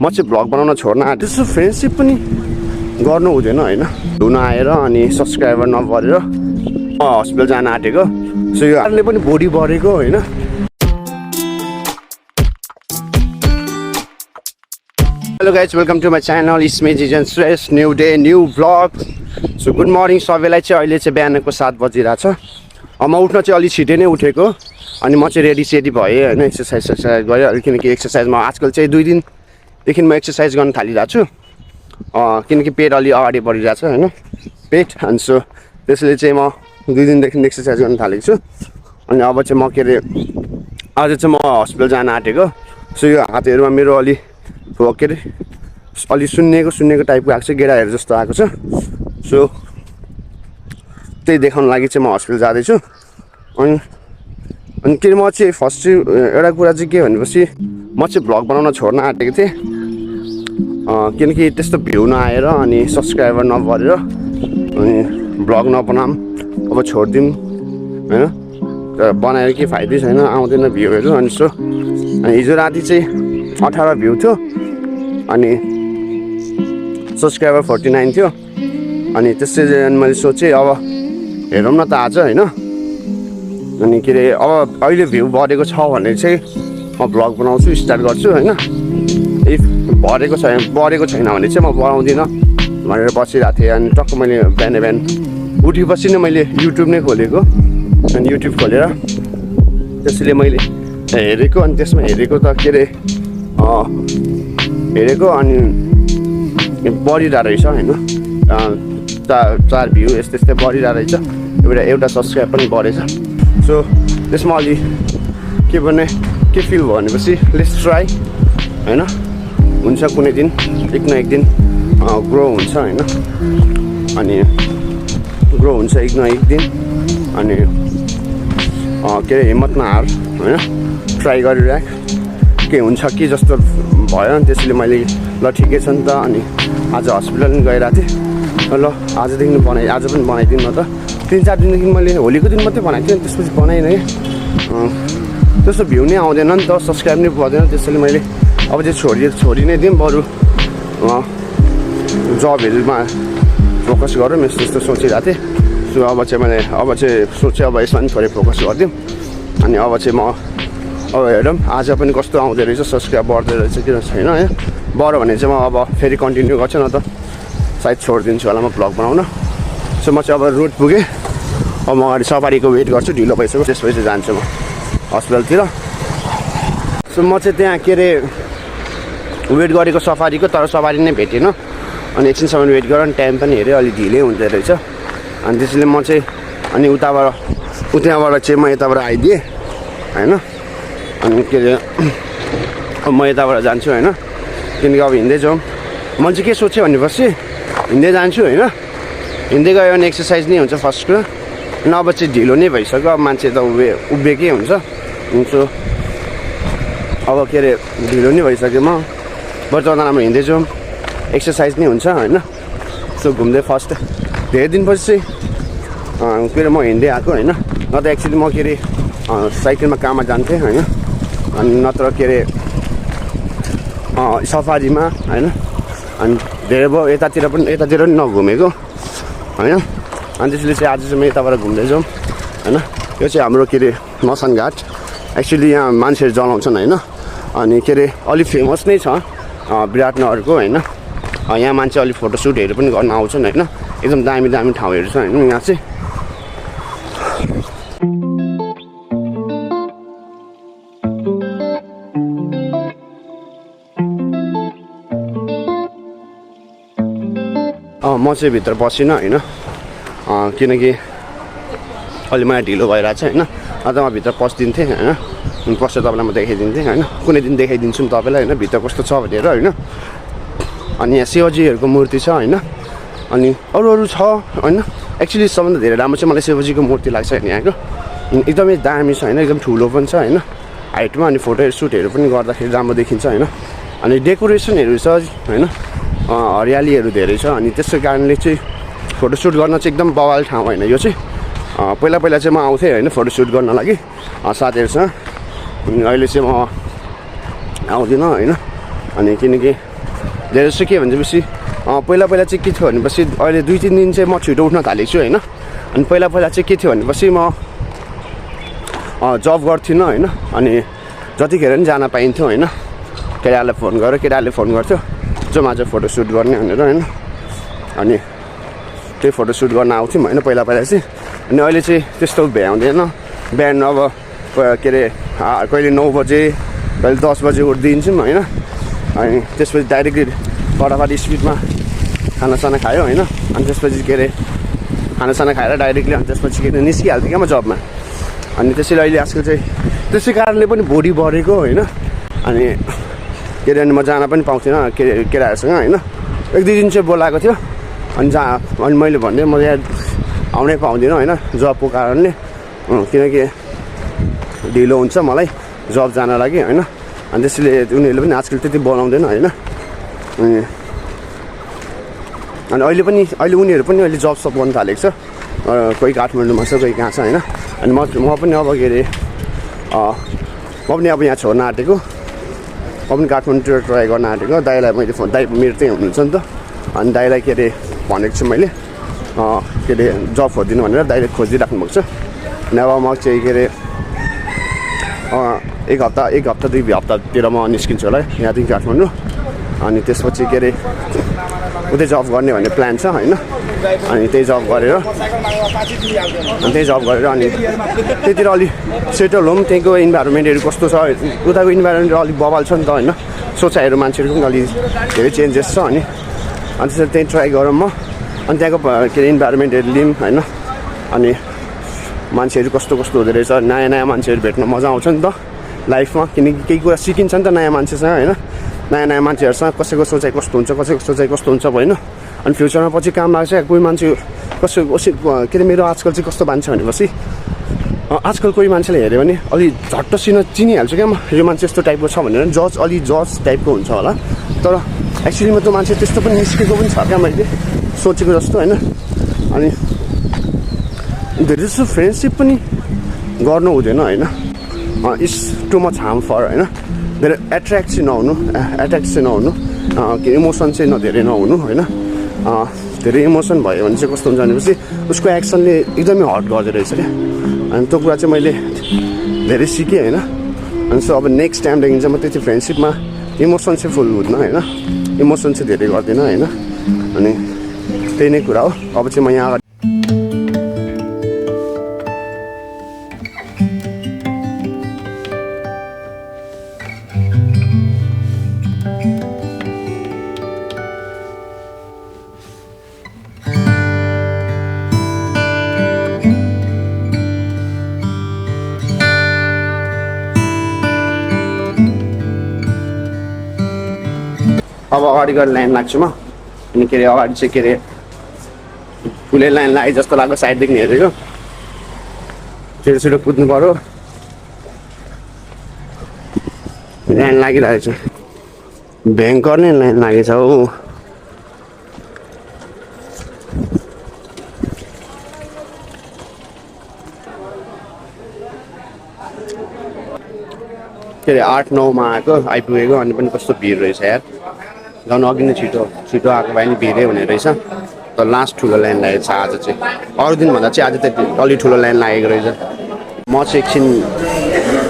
म चाहिँ भ्लग बनाउन छोड्न आँटेँ। त्यसो फ्रेन्डसिप पनि गर्नु हुँदैन होइन। धुन आएर अनि सब्सक्राइबर नभरेर म हस्पिटल जान आँटेको। सो यो कारणले पनि बडी बढेको होइन। Hello guys, welcome to my channel. It's me Jijan Shrestha. New day new vlog. So good morning सबैलाई। चाहिँ अहिले चाहिँ बिहानको 7 बजिरहेको छ। म उठ्न चाहिँ अलिक छिटै नै उठेको अनि म चाहिँ रेडी सेडी भएँ होइन। एक्सर्साइज गरेँ किनकि एक्सर्साइजमा आजकल चाहिँ 2 दिनदेखि म एक्सर्साइज गर्न थालिरहेको छु किनकि पेट अलि अगाडि बढिरहेको छ होइन पेट। अनि सो त्यसले चाहिँ म 2 दिनदेखि एक्सर्साइज गर्न थालेको छु। अनि अब चाहिँ म के अरे आज चाहिँ म हस्पिटल जान आँटेको। सो यो हातहरूमा मेरो अलि के अरे अलि सुन्निएको टाइपको आएको छ, गेडाहरू जस्तो आएको छ। सो त्यही देखाउन लागि चाहिँ म हस्पिटल जाँदैछु। अनि के म चाहिँ फर्स्ट चाहिँ एउटा कुरा चाहिँ के भनेपछि म चाहिँ भ्लग बनाउन छोड्न आँटेको थिएँ किनकि त्यस्तो भ्यू नआएर अनि सब्सक्राइबर नभरेर अनि भ्लग नबनाऊँ अब छोडिदिउँ होइन। तर बनाएर केही फाइदै छैन, आउँदैन भ्यूहरू। अनि सो हिजो राति चाहिँ 18 भ्यू थियो अनि सब्सक्राइबर 49 थियो। अनि त्यसै मैले सोचेँ अब हेरौँ न त आज होइन। अनि के अरे अब अहिले भ्यू बढेको छ भने चाहिँ म भ्लग बनाउँछु, स्टार्ट गर्छु होइन। इफ बढेको छैन भने चाहिँ म बनाउँदिनँ भनेर बसिरहेको थिएँ। अनि टक्क मैले बिहान उठेपछि नै मैले युट्युब नै खोलेको। अनि युट्युब खोलेर त्यसैले मैले हेरेको। अनि त्यसमा हेरेको त के अरे हेरेको अनि बढिरहेको रहेछ होइन। 4 भ्यू यस्तै बढिरहेको रहेछ। एउटा सब्सक्राइब पनि बढेछ। सो त्यसमा अलि के फिल भयो भनेपछि लेट्स ट्राई होइन। हुन्छ कुनै दिन एक न एक दिन ग्रो हुन्छ होइन। अनि ग्रो हुन्छ एक न एक दिन। अनि के अरे हिम्मत नहार होइन, ट्राई गरिराख के हुन्छ कि जस्तो भयो। अनि त्यसैले मैले ल ठिकै छ नि त। अनि आज हस्पिटल पनि गइरहेको थिएँ। ल आज पनि बनाइदिउँ न त। 3-4 दिनदेखि मैले होलीको दिन मात्रै बनाएको थिएँ, त्यसपछि बनाइनँ है। त्यस्तो भ्यू नै आउँदैन नि त, सब्सक्राइब नै पर्दैन। त्यसैले मैले अब चाहिँ छोडी नै दिउँ, बरु जबहरूमा फोकस गरौँ यस्तो सोचिरहेको थिएँ। सो अब चाहिँ सोचेँ अब यसमा पनि थोरै फोकस गरिदिउँ। अनि अब चाहिँ म हेरौँ आज पनि कस्तो आउँदो रहेछ, सब्सक्राइब बढ्दो रहेछ किन छैन है। बढ्यो भने चाहिँ म अब फेरि कन्टिन्यू गर्छु, न त सायद छोडिदिन्छु होला म भ्लग बनाउन। सो म चाहिँ अब रोड पुगेँ। अब म अगाडि सफारीको वेट गर्छु, ढिलो भइसक्यो। त्यसपछि जान्छु म हस्पिटलतिर। सो म चाहिँ त्यहाँ के अरे वेट गरेको सफारीको, तर सफारी नै भेटेन। अनि एकछिनसम्म वेट गरेँ। अनि टाइम पनि हेरेँ अलि ढिलै हुँदो रहेछ। अनि त्यसैले म चाहिँ अनि उताबाट चाहिँ म यताबाट आइदिएँ होइन। अनि के अरे अब म यताबाट जान्छु होइन। किनकि अब हिँड्दै जाउँ। मैले चाहिँ के सोचेँ भनेपछि हिँड्दै जान्छु होइन। हिँड्दै गयो भने एक्सर्साइज नै हुन्छ फर्स्ट कुरा। अनि अब चाहिँ ढिलो नै भइसक्यो, अब मान्छे त उभिएकै हुन्छ। अब के अरे ढिलो नै भइसक्यो। म बर्तमान राम्रो हिँड्दै जाउँ, एक्सर्साइज नै हुन्छ होइन। सो घुम्दै फर्स्ट धेरै दिनपछि चाहिँ के अरे म हिँड्दै आएको होइन। न त एक्चुअली म के अरे साइकलमा काममा जान्थेँ होइन। अनि नत्र के अरे सफारीमा होइन। अनि धेरै भयो यतातिर पनि नघुमेको होइन। अनि त्यसले चाहिँ आज चाहिँ म यताबाट घुम्दै जाउँ होइन। यो चाहिँ हाम्रो के अरे मसान घाट। एक्चुअली यहाँ मान्छेहरू जलाउँछन् होइन। अनि के अरे अलिक फेमस नै छ विराटनगरको होइन। यहाँ मान्छे अलिक फोटोसुटहरू पनि गर्न आउँछन् होइन। एकदम दामी ठाउँहरू छ होइन यहाँ चाहिँ। म चाहिँ भित्र पसिनँ होइन किनकि अलि मलाई ढिलो भइरहेको छ होइन। अन्त म भित्र पस्दिन्थेँ होइन। पस्छ तपाईँलाई म देखाइदिन्थेँ होइन। कुनै दिन देखाइदिन्छु तपाईँलाई होइन भित्र कस्तो छ भनेर होइन। अनि यहाँ शिवजीहरूको मूर्ति छ होइन। अनि अरू छ होइन। एक्चुअली सबभन्दा धेरै राम्रो चाहिँ मलाई शिवजीको मूर्ति लाग्छ होइन यहाँको। एकदमै दामी छ होइन, एकदम ठुलो पनि छ होइन हाइटमा। अनि फोटोसुटहरू पनि गर्दाखेरि राम्रो देखिन्छ होइन। अनि डेकोरेसनहरू छ होइन, हरियालीहरू धेरै छ। अनि त्यसै कारणले चाहिँ फोटोसुट गर्न चाहिँ एकदम बवाल ठाउँ होइन यो चाहिँ। पहिला चाहिँ म आउँथेँ होइन फोटोसुट गर्न लागि साथीहरूसँग। अहिले चाहिँ म आउँदिनँ होइन। अनि किनकि धेरै जस्तो के भनेपछि पहिला चाहिँ के थियो भनेपछि अहिले 2-3 दिन चाहिँ म छिटो उठ्न थालेको छु होइन। अनि पहिला चाहिँ के थियो भनेपछि म जब गर्थिनँ होइन। अनि जतिखेर पनि जान पाइन्थ्यो होइन। केटाहरूले फोन गर्थ्यो जो आज फोटोसुट गर्ने भनेर होइन। अनि त्यही फोटोसुट गर्न आउँथ्यौँ होइन पहिला चाहिँ। अनि अहिले चाहिँ त्यस्तो भ्याउँदैन। बिहान अब के अरे कहिले 9 बजे कहिले 10 बजे उठिदिन्छौँ होइन। अनि त्यसपछि डाइरेक्टली फटाफट स्पिडमा खानासाना खायो होइन। अनि त्यसपछि के अरे खानासाना खाएर डाइरेक्टली अनि त्यसपछि के अरे निस्किहाल्थ्यो क्या म जबमा। अनि त्यसैले अहिले आजकल चाहिँ त्यसै कारणले पनि भोडी बढेको होइन। अनि के अरे अनि म जान पनि पाउँथिनँ केटाहरूसँग होइन। 1-2 दिन चाहिँ बोलाएको थियो अनि मैले भन्दै म यहाँ आउनै पाउँदिनँ होइन जबको कारणले। किनकि ढिलो हुन्छ मलाई जब जान लागि होइन। अनि त्यसैले उनीहरूले पनि आजकल त्यति बोलाउँदैन होइन। अनि अहिले उनीहरू पनि अहिले जब सब गर्न थालेको छ। कोही काठमाडौँमा छ कोही कहाँ छ होइन। अनि म पनि अब के अरे म पनि अब यहाँ छोड्न आँटेको। म पनि काठमाडौँतिर ट्राई गर्न आँटेको। दाइलाई मैले दाइ मेरो त्यहीँ हुनुहुन्छ नि त। अनि दाइलाई के अरे भनेको छु मैले के अरे जब खोजिदिनु भनेर दाइले खोजिदिइराख्नु भएको छ। अनि अब म चाहिँ के अरे 1 हप्ता 2 हप्तातिर म निस्किन्छु होला यहाँदेखि काठमाडौँ। अनि त्यसपछि के अरे उतै जब गर्ने भन्ने प्लान छ होइन। अनि त्यही जब गरेर अनि त्यतिर अलि सेटल होम। त्यहीँको इन्भाइरोमेन्टहरू कस्तो छ उताको इन्भाइरोमेन्ट अलिक बवाल छ नि त होइन। सोचाइहरू मान्छेहरूको पनि अलिक धेरै चेन्जेस छ। अनि त्यसरी त्यहीँ ट्राई गरौँ म। अनि त्यहाँको के अरे इन्भाइरोमेन्टहरू लिउँ होइन। अनि मान्छेहरू कस्तो हुँदो रहेछ नयाँ मान्छेहरू भेट्न मजा आउँछ नि त लाइफमा। किनकि केही कुरा सिकिन्छ नि त नयाँ मान्छेसँग होइन। नयाँ मान्छेहरूसँग कसैको सोचाइ कस्तो हुन्छ होइन। अनि फ्युचरमा पछि काम लाग्छ। कोही मान्छे के अरे मेरो आजकल चाहिँ कस्तो मान्छे भनेपछि आजकल कोही मान्छेले हेऱ्यो भने अलि झट्ट चिनिहाल्छु क्या म यो मान्छे यस्तो टाइपको छ भनेर। जज टाइपको हुन्छ होला। तर एक्चुअलीमा त्यो मान्छे त्यस्तो पनि निस्केको पनि छ क्या मैले सोचेको जस्तो होइन। अनि धेरै जस्तो फ्रेन्डसिप पनि गर्नु हुँदैन होइन। इट्स टु मच हार्मफुल होइन। धेरै एट्र्याक्ट चाहिँ नहुनु के इमोसन चाहिँ धेरै नहुनु होइन। धेरै इमोसन भयो भने चाहिँ कस्तो हुन्छ भनेपछि उसको एक्सनले एकदमै हर्ट गर्दो रहेछ क्या। अनि त्यो कुरा चाहिँ मैले धेरै सिकेँ होइन। अनि सो अब नेक्स्ट टाइमदेखि चाहिँ म त्यति फ्रेन्डसिपमा इमोसन चाहिँ फुल हुँदैन होइन। इमोसन चाहिँ धेरै गर्दिनँ होइन। अनि त्यही नै कुरा हो। अब चाहिँ म यहाँ अब अगाडि गएर लाइन लाग्छु म। अनि के अरे अगाडि चाहिँ के अरे फुलै लाइन लाग्यो जस्तो लाग्यो साइडदेखि हेरेको। छिटो कुद्नु पऱ्यो। लाइन लागिरहेको छ भयङ्कर नै लाइन लागेछ हौ। के अरे 8-9मा आइपुगेको। अनि पनि कस्तो भिड रहेछ यार। झन् अघि नै छिटो आएको भए नि भिडै हुने रहेछ। तर लास्ट ठुलो लाइन लागेको छ आज चाहिँ। अरू दिनभन्दा चाहिँ आज त अलि ठुलो लाइन लागेको रहेछ। म चाहिँ एकछिन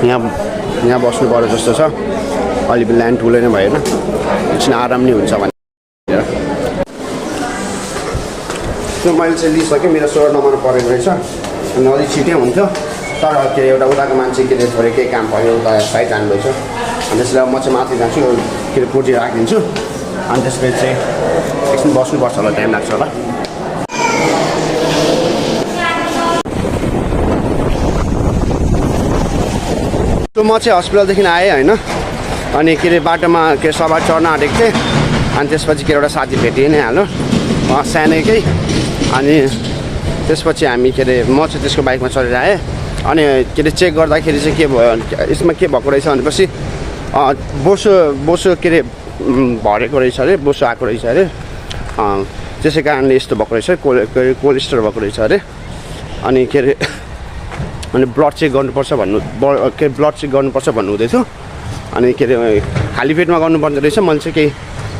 यहाँ बस्नु पर्यो जस्तो छ। अलि लाइन ठुलो नै भएन। एकछिन आराम नै हुन्छ भने त्यो मैले चाहिँ लिइसकेँ। मेरो 16 नम्बर परेको रहेछ। अनि अलिक छिटै हुन्थ्यो। तर के एउटा उताको मान्छे के अरे थोरै केही काम भयो उता साइड जानुभएछ। अनि त्यसलाई म चाहिँ माथि जान्छु के अरे पुर्जी राखिदिन्छु। अनि त्यसपछि चाहिँ एकछिन बस्नुपर्छ होला टाइम लाग्छ होला। म चाहिँ हस्पिटलदेखि आएँ होइन। अनि के अरे बाटोमा के सवार चढ्न आँटेको थिएँ। अनि त्यसपछि के एउटा साथी भेटिए नै हाल्यो सानैकै। अनि त्यसपछि हामी के अरे म चाहिँ त्यसको बाइकमा चढेर आएँ। अनि के अरे चेक गर्दाखेरि चाहिँ के भयो यसमा के भएको रहेछ भनेपछि बोसो के अरे भरेको रहेछ अरे। बोसो आएको रहेछ अरे। त्यसै कारणले यस्तो भएको रहेछ। कोलेस्ट्रोल भएको रहेछ अरे। अनि के अरे अनि ब्लड चेक गर्नुपर्छ भन्नु हुँदै थियो। अनि के अरे खाली पेटमा गर्नुपर्ने रहेछ। मैले चाहिँ केही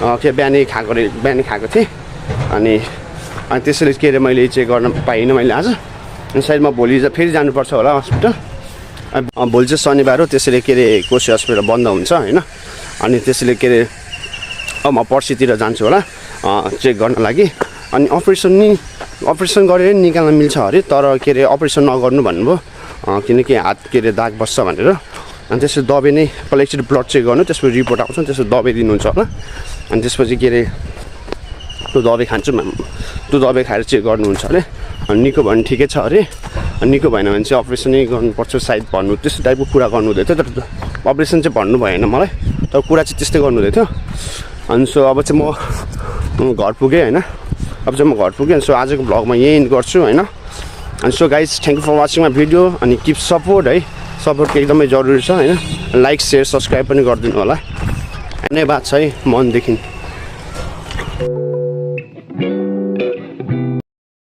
बिहानै खाएको थिएँ अनि त्यसैले के अरे मैले चेक गर्न पाइनँ मैले आज अनि सायद म भोलि फेरि जानुपर्छ होला हस्पिटल भोलि चाहिँ शनिबार हो त्यसैले के अरे कोशी हस्पिटल बन्द हुन्छ होइन अनि त्यसैले के अरे म पर्सितिर जान्छु होला चेक गर्न लागि अनि अपरेसन गरेर निकाल्न मिल्छ अरे तर के अरे अपरेसन नगर्नु भन्नुभयो किनकि हात के अरे दाग बस्छ भनेर अनि त्यसपछि दबाई नै पहिला एकचोटि ब्लड चेक गर्नु त्यसपछि रिपोर्ट आउँछ त्यसपछि दबाई दिनुहुन्छ होला अनि त्यसपछि के अरे त्यो दबाई खान्छु त्यो दबाई खाएर चेक गर्नुहुन्छ अरे अनि निको भयो भने ठिकै छ अरे अनि निको भएन भने चाहिँ अपरेसनै गर्नुपर्छ सायद भन्नु त्यस्तो टाइपको कुरा गर्नुहुँदै थियो तर अपरेसन चाहिँ भन्नु भएन मलाई तर कुरा चाहिँ त्यस्तै गर्नुहुँदै थियो अनि सो अब चाहिँ म घर पुगेँ होइन अब चाहिँ म घर पुगेँ सो आजको भ्लगमा यही एन्ड गर्छु होइन अनि so guys thank you for watching my video अनि किप सपोर्ट है सपोर्टको एकदमै जरुरी छ होइन लाइक सेयर सब्सक्राइब पनि गरिदिनु होला धन्यवाद छ है मनदेखि